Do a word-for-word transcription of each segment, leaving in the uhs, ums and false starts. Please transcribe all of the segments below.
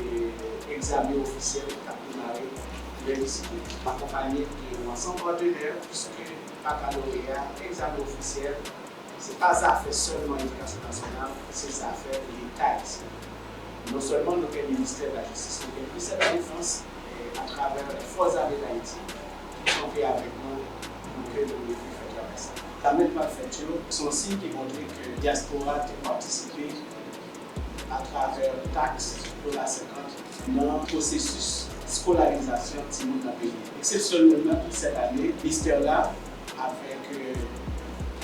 e, egzamen ofisyèl ki t ap demare lendi ki vini. M akonpanye de yon ansanm patenè, piske bakaloreya, egzamen ofisyèl, se pa zafè sèlman edikasyon nasyonal, se zafè Leta ayisyen. Non sèlman nou gen Ministè de la Jistis, nou gen Ministè de la Defans, e, atravè Fòs Ame Dayiti, ki kanpe avèk nou pou ke nou rive fè travay sa. Egzamen k pral fèt yo, se yon siy ki montre ke dyaspora te patisipe atravè taks dola senkant nan pwosesis eskolarizasyon timoun nan peyi a. Eksepsyonèlman, tout sèt ane, ministè la, avèk, e,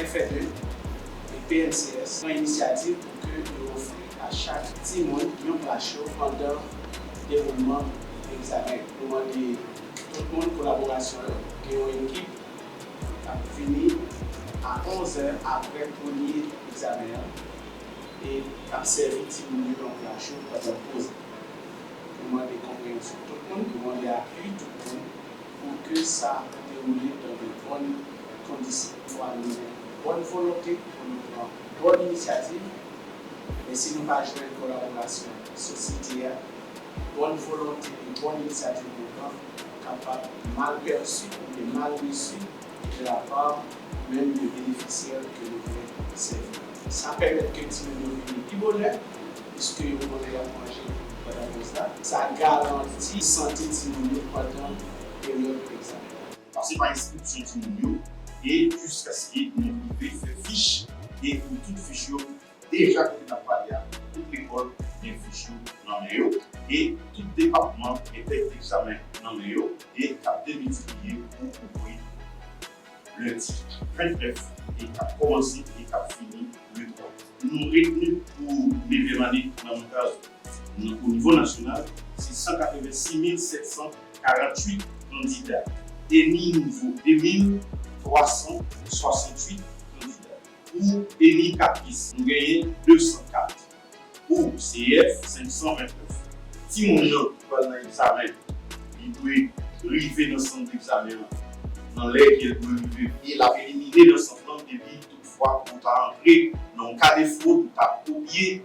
F N E e P N C S, pran inisyativ pou ke yo ofri a chak timoun yon plas cho pandan dewoulman egzamen. Nou mande tout moun kolaborasyon yo. Gen yon ekip k ap vini a onz è apre premye egzamen an e k ap sèvi timoun yo yon plas cho pandan poz la. Nou mande konpreyansyon tout moun, nou mande apui tout moun pou ke sa dewoule dans de bonnes conditions. Fò nou gen bòn volonte pou nou pran bòn inisyativ, men si nou pa jwenn kolaborasyon sosyete a, bòn volonte e bòn inisyativ nou pran kapab mal pèsi oubyen mal resi de la pa menm de benefisyè ke nou vle sèvi. Sa pèmèt ke timoun yo vini pi bonè, piske yo konnen y ap manje pandan poz la. Sa garanti sante timoun yo pandan peryòd egzamen. Pase pa enskripsyon timoun yo e jiskaske nou rive fè fich e pou tout fich yo. Deja kote n ap pale a, tout lekòl gen fich yo nan men yo e tout depatman gen tèks egzamen nan men yo e k ap demiltipliye pou ouvri lendi vennèf e k ap kòmanse e k ap fini le twa. Nou retni pou nevyèm ane nan montaz nan, o nivo nasyonal, se san katrevensis mil sèt san karanntuit kandida e ni nouvo de mil twa san swasanntuit kandida. Pou eli kat pis, nou genyen de san kat. Pou C E F, senk san vennèf. Timoun nan ki pral nan egzamen, li dwe rive nan sant degzamen an nan lè ke l dwe rive. E l ap elimine nan sant lan depi toutfwa ou ta antre nan yon ka de fwod, ou ta kopye,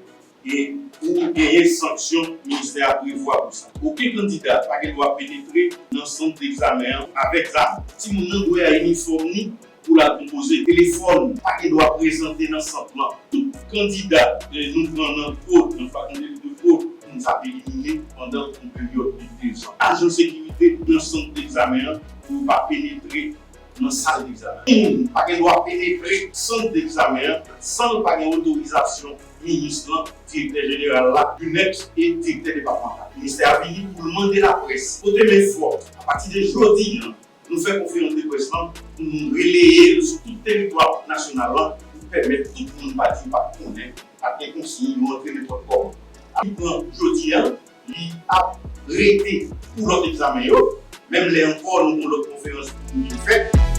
e ou genyen sanksyon ministè a prevwa pou sa. Okenn kandida pa gen dwa penetre nan sant degzamen an avèk zam. Timoun nan dwe a inifòm ni pou l al konpoze. Telefòn pa gen dwa prezante nan sant lan. Tout kandida, eh, nou pran nan fwod, nan fason de fwod, nou ap elimine pandan yon peryòd de dezan. Ajan sekirite nan sant degzamen an pou yo pa penetre nan sal degzamen. Moun pa gen dwa penetre sant degzamen an san l pa gen otorizasyon minis lan, direktè jeneral la, binèks e direktè depatmantal. Ministè a vini pou l mande laprès pote men fò. Apati de jodi a, nou fè konferans de près lan pou nou releye l sou tout teritwa nasyonal la pou pèmèt tout moun pa di yo pa t konnen, pa t gen konsiy, yo antre nenpòt kòman. Apre jodi a, li ap rete pou lòt egzamen yo, menm lè ankò nou gen lòt konferans pou nou vin fè.